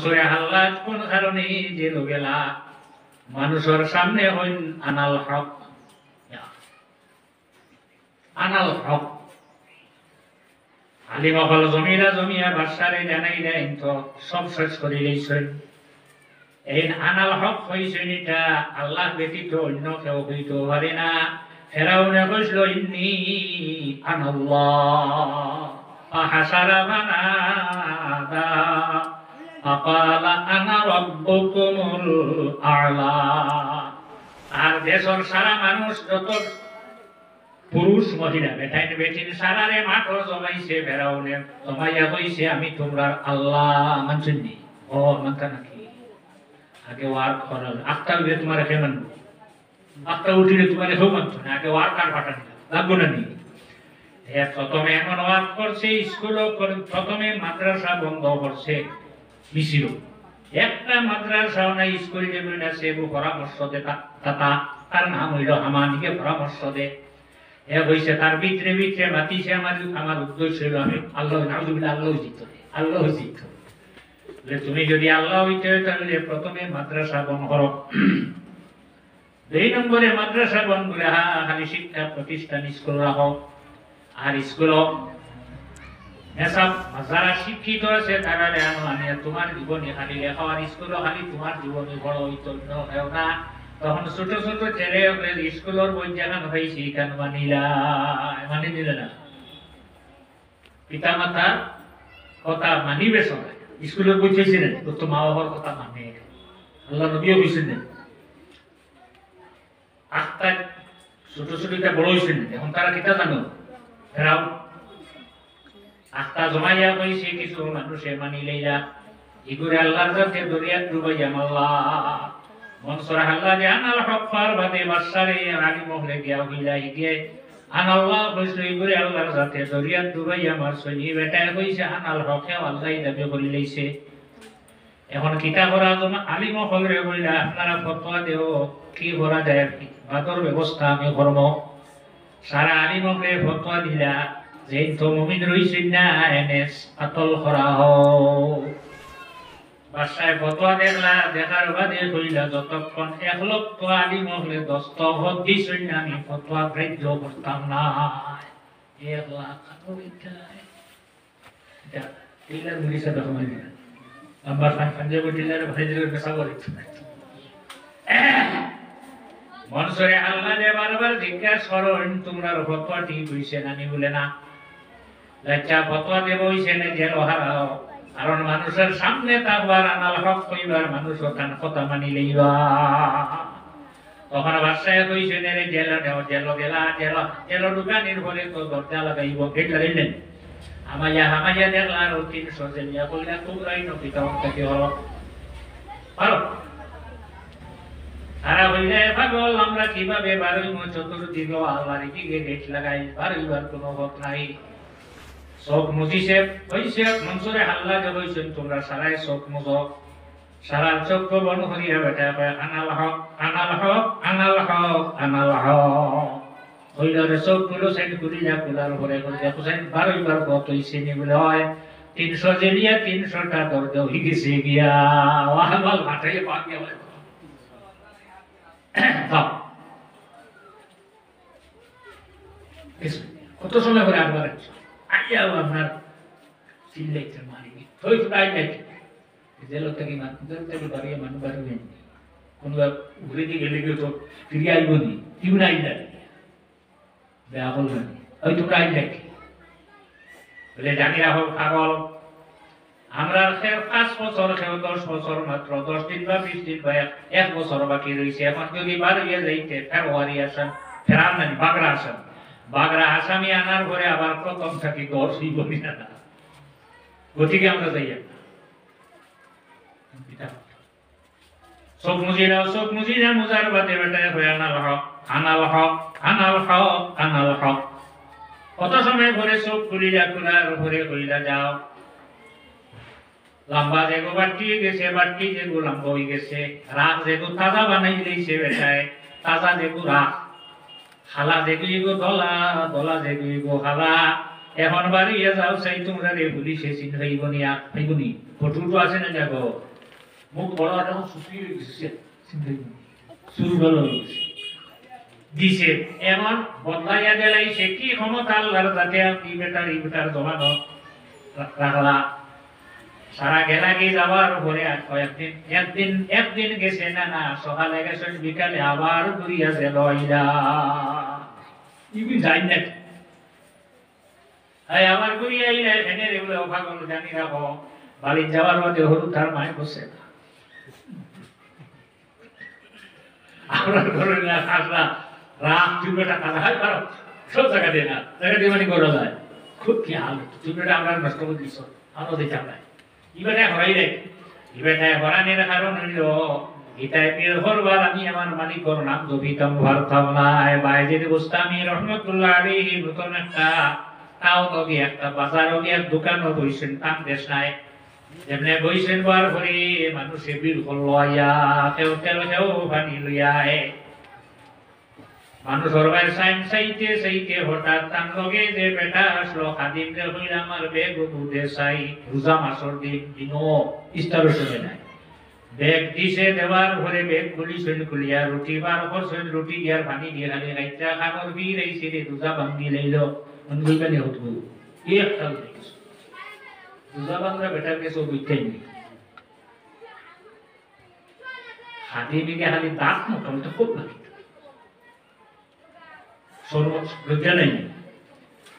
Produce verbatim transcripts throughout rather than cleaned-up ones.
সূরা হাল্লাজ কোন কারণে জেলো গেলা? মানুষর সামনে কইন, "আনাল হক।" আনাল হক। আলিম অকল জমিলা জমিয়া বাদশারে জানাইলা, "এইন তো সব শেষ করি লইছইন।" এইন আনাল হক কইছইন, ইটা আল্লাহ ব্যতীত অইন্য কেউ কইতো পারে না। ফেরাউনে কইছিল, "ইন্নী আনাল্লাহ।" ফাহাশারা ফানাদা, ফাকালা, "আনা রাব্বুকুমুল আ'লা।" আর দেশর সারা মানুষ, যত পুরুষ, মহিলা, বেটাইন বেটিন সারারে মাঠো জমাইছে ফেরাউনে, জমাইয়া কইছে, "আমি তুমরার আল্লাহ।" মানছইন নি? ও, মানতা নাকি? আগে ওয়ার করার, আখতা অইলে তুমারে কে মানবো? আখতা উঠিলে তুমারে কেউ মানতো না, আগে ওয়ার কার ফাটানি লাগবো না নি? এ প্রথমে এমন ওয়ার করছে, স্কুলও করে, প্রথমে মাদ্রাসা বন্ধ করছে। মিছিল। একটা মাদ্রাসাও নাই, স্কুল যেগুলি আছে, এগু পরামর্শ দে তা-, তা-, তা-, তার নাম অইল হামানিকে পরামর্শ দে। এ কইছে, তার ভিতরে ভিতরে মাতিছে, আমার, আমার উদ্দেশ্য অইল আমি আল্লাহ, নাউজুবিল্লাহ, আল্লাহ জিত, আল্লাহ জিত। বলে, "তুমি যদি আল্লাহ অইতে অয়, তাহলে প্রথমে মাদ্রাসা বন্ধ করো।" দুই নম্বরে মাদ্রাসা বন্ধ করে, হা, খালি শিক্ষা প্রতিষ্ঠান, স্কুল রাখো। আর স্কুল মেসাব, যারা শিক্ষিত আছে, তারারে আনো, আনিয়া তুমার জীবনী খালি লেখাও, আর স্কুলও খালি তুমার জীবনী পড়ো, অইতো অইন্য কেউ না। তখন ছোট ছোট ছেলে অকলে স্কুলর বই যেখান পাইছে, ইখান মানিলা, মানি নিলে না। পিতা মাতার কথা মানিবে সবাই। স্কুলর বই চাইছে না, তো মা বাবার কথা মানে। আল্লাহ নবীও কইছেন না। আখতা ছোট ছোট ইটা বড় অইছে না, এখন তারা কিতা জানো? ফেরাউন। আখতা জমাইয়া কইছে, কিছু মানুষে মানি লইলা, ইগুরে আল্লাহর জাতে দরিয়াত ডুবাইয়া মারলা। মনসুর হাল্লাজে আনাল হক কওয়ার বাদে বাদশারে আর আলিম অকলে গিয়া কইলা, ইগে আনাল্লাহ কইছিল, ইগুরে আল্লাহর জাতে দরিয়াত ডুবাইয়া মারছইন। ই বেটায় কইছে আনাল হক, হেও আল্লাহ দাবি করি লইছে। এখন কিতা করা যায়? আলিম অকলরে কইলা, আপনারা ফতোয়া দেও, কি করা যায় আর কি? বাদর ব্যবস্থা আমি করমু। সারা আলিম অকলে ফতোয়া দিলা, যেইন তো মুমিন রইছইন না, এনে কাতল করা হোক। বাদশায় ফতোয়া দেখলা, দেখার বাদে কইলা, যতক্ষণ এক লক্ষ আলিম অকলে দস্তখত দিছইন না, আমি ফতোয়া গ্রাহ্য করতাম না। এক লাখ আরো ইটা। ইটা টিলার মুড়ি সাথে সময় দিলা। আমার পাঞ্জাবি টিলার ভাই দিলে পেশা করে। মনসুরে হাল্লাজে বারবার জিজ্ঞাসা করইন, "তুমরার ফতোয়া ঠিক অইছে না নি?" বলে, "না।" "আচ্ছা, ফতোয়া দেব অইছে না, জেলো হারাও। কারণ মানুষর সামনে থাকবার, আনাল হক কইবার, মানুষ তান কথা মানি লইবা।" তখন বাদশায় কইছইন, "এরে জেলো নেও।" জেলো গেলা, জেলো, জেলো ঢুকানির পরে তো দরজা লাগাইবো, গেট লাগাইলেন। হামাইয়া, হামাইয়া দেখলা আরো তিনশো জেলিয়া, কইলা, "তুমরাই নবী, তখন থাকি হলো।" পারো? তারা কইলা, "এ পাগল, আমরা কিভাবে বারইমু? চতুর্দিকে আল্লাহর দিকে গেট লাগাই, বারইবার কোনো পথ নাই।" চোখ মুজিছে, কইছে, মনসুরে হাল্লাজে কইছইন, "তুমরা সারায় চোখ মুজো।" সারা চোখ বন্ধ করিয়া বেটায় কয়, "আনাল হক, আনাল হক, আনাল হক, আনাল হক।" কইলা রে, চোখ খুলো, সাইড খুলিলা, খুলার পরে কইলা, "দেখো সাইড বারইবার পথ অইছে নি?" বলে, "অয়।" তিনশো জেলিয়া তিনশোটা দরজা অই গেছে গিয়া। ওয়াহ, বল, হাঁটাইয়া পাক গেল। যাও। কত সময় পরে আরবার আইছো? আইয়া আপনার চিল্লাইতে মারি। ওই তো রাইট নাকি? জেল থাকি মান-, জেল থাকি বারইয়া মানুষ বারইয়া নি। কোনো উপরে দিয়ে গেলে কেউ তো ফিরিয়া আইবো নি। কেউ নাই না। বেয়া বলবেন। ওই তো রাইট নাকি? বলে, "জানি রাখো পাগল, আমরা কেউ পাঁচ বছর, কেউ দশ বছর, মাত্র দশ দিন বা বিশ দিন বা এক, এক বছর বাকি রইছে। এখন যদি বারইয়া যাইতে ফেব্রুয়ারি আসাম, ফেরার নানি, বাগরা আসাম, বাগরা আসামি আনার পরে আবার প্রথম থাকি দশ হইব না। গতিকে আমরা যাই না।" চোখ মুজিলাও, চোখ মুজিলা, মুজার বাদে বেটায় কয়, "আনাল হক, আনাল হক, আনাল হক, আনাল হক।" কত সময় পরে চোখ খুলিলা, খুলার পরে কইলা, "যাও।" লম্বা যেগু বাট্টি অই গেছে, বাট্টি যেগু লম্বা অই গেছে, রাখ যেগু তাজা বানাই দিছে বেটায়, তাজা যেগু রাখ, খালা যেগু ইগু ধলা, ধলা যেগু ইগু খালা, এখন বাড়ি ইয়া যাও চাই, তোমরারে পুলিশে চিন পাইব নি, আর পাইব নি? ফটো তো আছে না যাবো, মুখ বড়, এখন সুখী হয়ে গেছে, চিন পাইব নি? চুর ভালো হয়ে গেছে। দিছে, এমন বদলাইয়া দিলাই, সে কি ক্ষমতা আল্লাহর, যাতে আর কি বেটার, এই বেটার জমানো রা-, রাখলা। সারা গেলাগি যাওয়ার পরে আর কয়েকদিন, একদিন, একদিন গেছে না, না, সকালে গেছে, বিকালে আবার ঘুরিয়া গেল, আইলা। ইগুন যাই না। এই আবার ঘুরিয়া আইলা, এনে রে বলে, "ও পাগল, জানি রাখো, বাড়িত যাওয়ার মধ্যে হলুদ তার মায় বসে না।" আমরা ঘরে না আসলা, রাত দুই বেটা কাজা হয়, পারো, সব জায়গা দিয়ে না, জায়গা দিয়ে মানে করা যায়। খুব কি হাল, দুই বেটা আমরা নষ্ট করে দিছ, আমরা দিতাম নাই। ইবাটা হরাই দেখ, ইবাটা হরানির কারণ হইল, ইতায় পীর করবার আমি আমার মালিকর নাম জপিতাম পারতাম না। এ বায়েজিদ বুস্তামি রহমতুল্লাহ আলাইহি নতুন একটা টাউন অবি একটা বাজার অবি এক দোকান বইছেন, তান দেশ নাই। যেমনে বইছেন বার করে মানুষে ভিড় করলো আইয়া, কেউ তেল, কেউ পানি লইয়া আয়। মানুষ হরবায় সাইন চাইতে চাইতে হঠাৎ তার লগে যে বেটা আসলো, খাদিমরে কইলা, "আমার ব্যাগ অগু দে চাই।" রোজা মাসর দিন, দিনও ইফতারর সময় নাই। ব্যাগ দিছে, দেওয়ার পরে ব্যাগ খুলিছইন, খুলিয়া রুটি বার করছইন, রুটি দিয়ার পানি দিয়া খালি খাইতা, খানোর ভিড় আইছে রে, রোজা ভাঙ্গি লাইল। মন কইবা নি হতগু? এই একটা রুটি গেছে। রোজা ভাঙ্গা বেটার গেছে ও দুইটাই নেই। খাদিমে গিয়া খালি দাঁত মোটামুটি খুব লাগে। সর্ব-, লজ্জা নাই।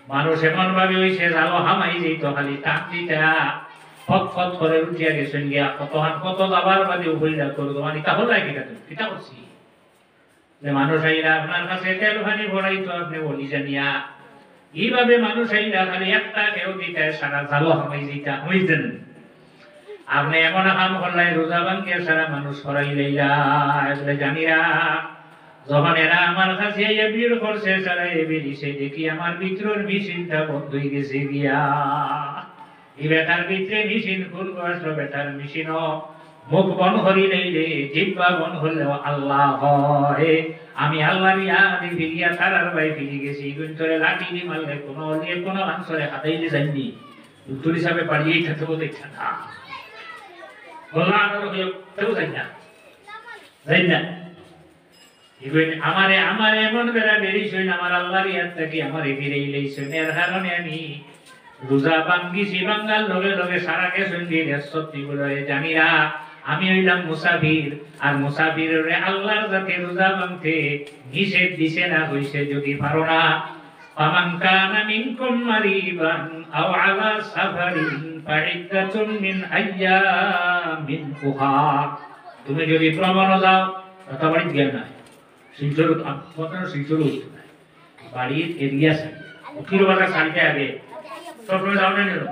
মানুষ এমন ভাবে হইছে, জালো হামাই যাইতো, খালি টান দিতা, ফট ফট করে উঠিয়া গেছেন গিয়া, কত হান কত যাবার বাদে উবইলা করতো, মানে, তা হলো কিতা তুমি? কিতা করছি? যে মানুষ আইলা আপনার কাছে তেল পানি ভরাইতো, আপনি বলি জানিয়া। এইভাবে মানুষ আইলা খালি একটা কেউ দিতে সারা জালো হামাই যাইতা, হইতেন। আপনি এমন কাম করলাই, রোজা ভাঙ্গে সারা মানুষ করাই লইলা। এগুলো জানিরা, যখন এরা আমার কাছে আইয়া ভিড় করছে, সারা এ বেরিয়েছে, দেখি আমার ভিতরের মেশিনটা বন্ধ হয়ে গেছে গিয়া। এই বেটার ভিতরে মেশিন খুলবো আসলো, বেটার মেশিনও মুখ বন্ধ করি লইলে, জিব্বা বন্ধ করলেও আল্লাহ হয়। আমি আল্লাহর ইয়াদে ফিরিয়া তারার বাই ফিরি গেছি। ইগুন তোরে লাঠি দি মারলে কোনো অলিয়ে কোনো মাংসরে হাতাইলে যাইনি। উত্তর হিসাবে পারিয়ে থাকতে বলতে ইচ্ছা না। বললা, "আমার হয়ে কেউ যাই না, যাই না।" ইগুন আমারে, আমারে এমন বেড়া বেরিয়েছেন, আমার আল্লাহর ইয়াদ থাকি আমারে ফিরেই লইছেন। এর কারণে আমি রোজা ভাঙ্গিছি, ভাঙ্গার লগে লগে সারা গেছেন দিয়ে সত্যি বলে জানিরা। আমি হইলাম মুসাফির, আর মুসাফিররে আল্লাহর যাতে রোজা ভাঙতে নিষেধ দিছে না, হইছে যদি পারো না, فمن كان منكم مريضا أو على سفر فعدة من أيام أخر। তুমি যদি ভ্রমণে যাও, কথা বাড়িত গিয়া না, শিলচর, আ-, কথা শিলচর হইতো না। বাড়ির এরিয়া ছাড়িয়া, উকিল বাজার ছাড়িতে আগে, সবসময় যাও না নিল,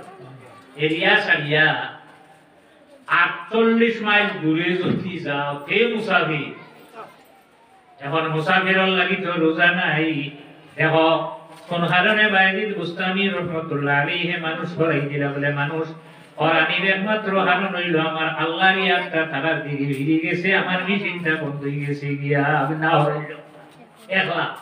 এরিয়া ছাড়িয়া আটচল্লিশ মাইল দূরে যদি যাও, কে মুসাফির? এখন মুসাফিরর লাগি তো রোজা নাই। দেখো, কোন কারণে বায়েজিদ বুস্তামি রহমতুল্লাহ আলাইহি মানুষ করাই দিলা বলে মানুষ করানির একমাত্র কারণ হইল আমার আল্লাহর ইয়াদটা তারার দিকে ফিরে গেছে, আমার মেশিনটা বন্ধ হয়ে গেছে গিয়া, আমি না হইল একলা।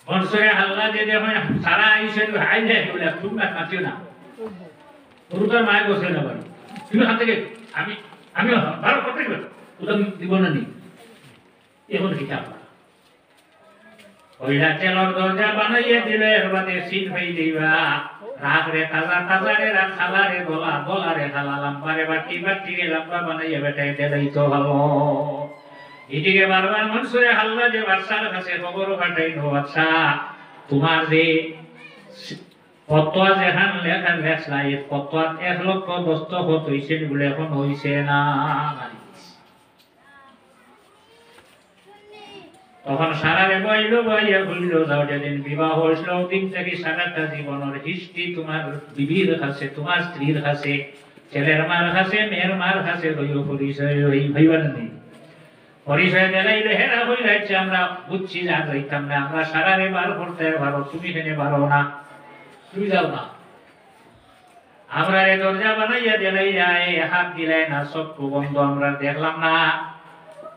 মনসুরে হাল্লা যে দেখো, সারা আইসেন, আইলে বলে, "তুমি আর মাতিও না।" গুরুতর মায় বসে না বাড়ি। "তুমি হাত থেকে, আমি, আমি বারো করতে পারি। ওটা দিব না নি।" এখন কি চাপা? ওইটা তেলর দরজা বানাইয়া দিলে, এর বাদে সিন হয়ে দিবা। রাখ রে তাজা, তাজা রে রাখ, খালা রে দলা, দলা রে খালা, লাম্বা রে বাটি, বাটি রে লাম্বা বানাইয়া বেটায় দিলেই তো ভালো। এদিকে বারবার মনসুরে হাল্লা যে বাদশার কাছে খবর পাঠাইল, "বাদশা, তোমার যে ফতোয়া যেখান লেখা লেখলা, এই ফতোয়াত এক লক্ষ দস্তখত হইছে নি?" বলে, "এখন হইছে না।" তখন সারারে বইল, বইয়া বলল, "যাও, যেদিন বিবাহ হইছিল, ওদিন থেকে সারাটা জীবনের হিস্ট্রি তোমার বিবির কাছে, তোমার স্ত্রীর কাছে, ছেলের মার কাছে, মেয়ের মার কাছে লইও, পরিচয় হই, হইবার নেই।" পরিচয় দিলাইলে হেরা হইলে হচ্ছে, "আমরা বুঝছি, যা যাইতাম না, আমরা সারারে বার করতে পারো, তুমি এখানে পারো না, তুমি যাও না।" আমরা এই দরজা বানাইয়া দিলাই যায়, হাত দিলাই না, চক্ষু বন্ধ, আমরা দেখলাম না।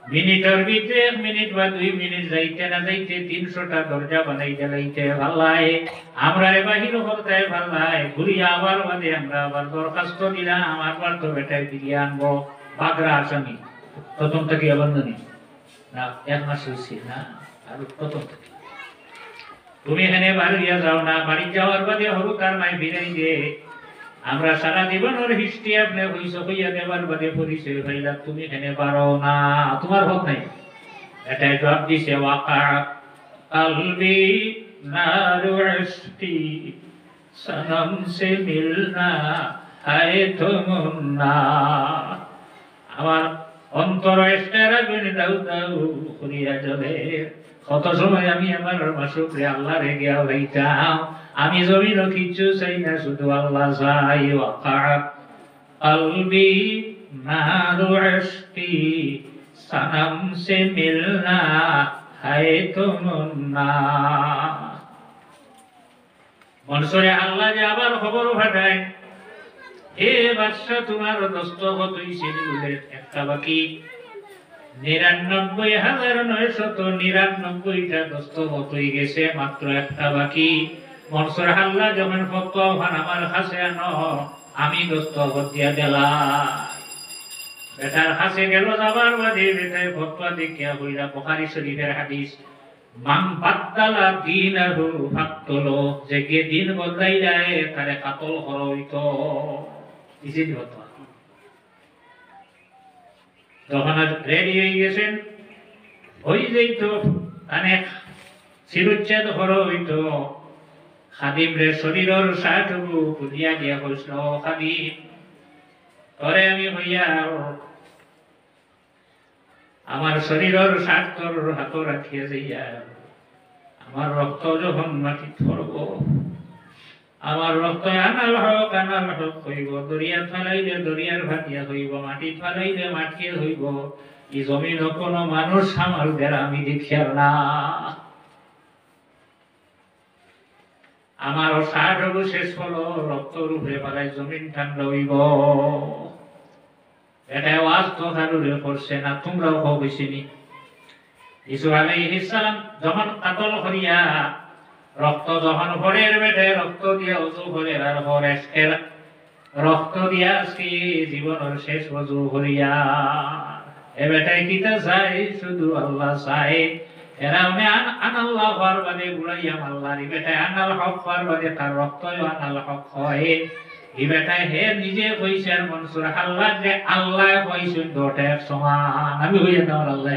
মিনিটর ভিতরে এক মিনিট বা দুই মিনিট যাইতে না যাইতে তিনশোটা দরজা বানাই দিলাইতে ফালায়, আমরারে বাহির করতে ফালায়, ঘুরিয়া আবার বাদে আমরা আবার দরখাস্ত দিলাম, আবার তো বেটায় ফিরিয়ে আনবো, বাগড়া আসামি। প্রথম থাকি আবার নানি? না, এক মাস অইছে না, আর প্রথম থাকি। তুমি এখানে বারইয়া যাও না, বাড়ি যাওয়ার বাদে হুরুতার মায় ফিরাই দে। আমরা সারা জীবনর history আপনে কইছো, কইয়া দেবার বাদে পরিচয় পাইলা, তুমি এখানে বারও না, তোমার হক নাই। এটায় জবাব দিছে, "ওয়াকা কালবি নারু ইশকি, সনম সে মিলনা হায় তমন্না।" আমার অন্তর ইশকের আগুনে দাউ দাউ করিয়া জ্বলে। কত সময় আমি আমার মাশুকরে, আল্লাহরে গিয়া পাইতাম। আমি জমিনো কিচ্ছু চাই না, শুধু আল্লাহ চাই। ওয়াকা কালবি নারু ইশকি, সনম সে মিলনা হায় তমন্না। মনসুরে আল্লাহ যে আবার খবর পাঠায়, "হে বাদশা, তোমার দস্তখত অইছে নি বুলে একটা বাকি, নিরানব্বই হাজার নয়শত নিরানব্বইটা দস্তখত অই গেছে, মাত্র একটা বাকি।" মনসুর আল্লাহ যখন ফতোয়া পান, "আমার কাছে আনো, আমি দস্তখত দিয়া দিলাই।" বেটার কাছে গেল, যাবার বাদে বেটায় ফতোয়া দেখিয়া কইলা, বুখারী শরীফের হাদিস, "মান বাদ্দালা দীনাহু ফাকতুলু", যেগিয়ে দিন বদলাইলায়, তারে কাতল করা অইতো। ইজি দিও তো। তখন আর রেডি অই গেছেন, অই যাইতো, তানে শিরচ্ছেদ করা অইতো। খাদিমরে শরীরর শার্টগু খুলিয়া দিয়া কইছিল, "ও খাদিম, তোরে আমি কইয়ার, আমার শরীরর শার্ট তোর হাতো রাখিয়া যাইয়ার, আমার রক্ত যখন মাটিত পড়বো, আমার রক্ত আনাল হক, আনাল হক অইবো, দরিয়াত ফালাইলে দরিয়ার ফাটিয়া অইবো, মাটিত ফালাইলে মাটিয়ে অইবো, ই জমিনো কোনো মানুষ আমার বেড়া আমি দেখিয়ার না।" আমার শার্টগু শেষ অইলো, রক্তর উপরে ফালাই জমিন ঠান্ডা অইবো। বেটায় ওয়াজ তো কারুরে করছে না, তোমরাও কও কইছে নি। ইউসুফ আলাইহিস সালাম যখন কাতল করিয়া রক্ত যখন পড়ের, বেটায় রক্ত দিয়া উজু করের, আর পরে এর রক্ত দিয়া আজকে জীবনর শেষ উজু করিয়া। এ বেটায় কিতা চায়? শুধু আল্লাহ চায়। ফেরাউনে আন-, আনাল্লাহ কওয়ার বাদে গুড়াইয়া মারলা, ই বেটায় আনাল হক কওয়ার বাদে তার রক্তও আনাল হক কয়। ই বেটায় হে নিজে কইছে আর মনসুর আল্লাহ যে আল্লাহ কইছইন দুইটা এক সমান। আমি কইয়া দেওয়ার আল্লাহ।